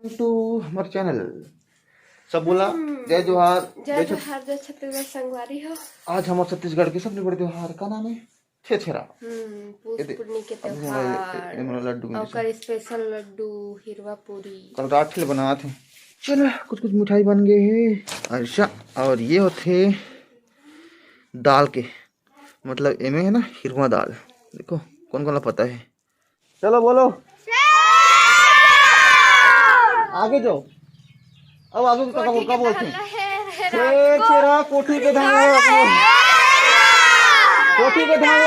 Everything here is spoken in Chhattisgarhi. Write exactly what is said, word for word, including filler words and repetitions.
टू हमारे चैनल। सब बोला, जय जोहार, जय जोहार, जय छत्तीसगढ़ संगवारी हो। आज हमारे छत्तीसगढ़ के सबले बड़े त्योहार का नाम है छेरछेरा। हम्म, पूस पूर्णी के त्योहार, एमन लड्डू में ओकर स्पेशल लड्डू, हिरवा पूरी। कल रात के बनाए थे। चलो, कुछ कुछ मिठाई बन गए है। अच्छा, और ये होते दाल के, मतलब एमे है ना हिरवा दाल। देखो कौन कौन ला पता है। चलो बोलो, आगे जाओ। अब आगे का, का बोलते हैं? छेरछेरा कोठी के धान, कोठी के धान।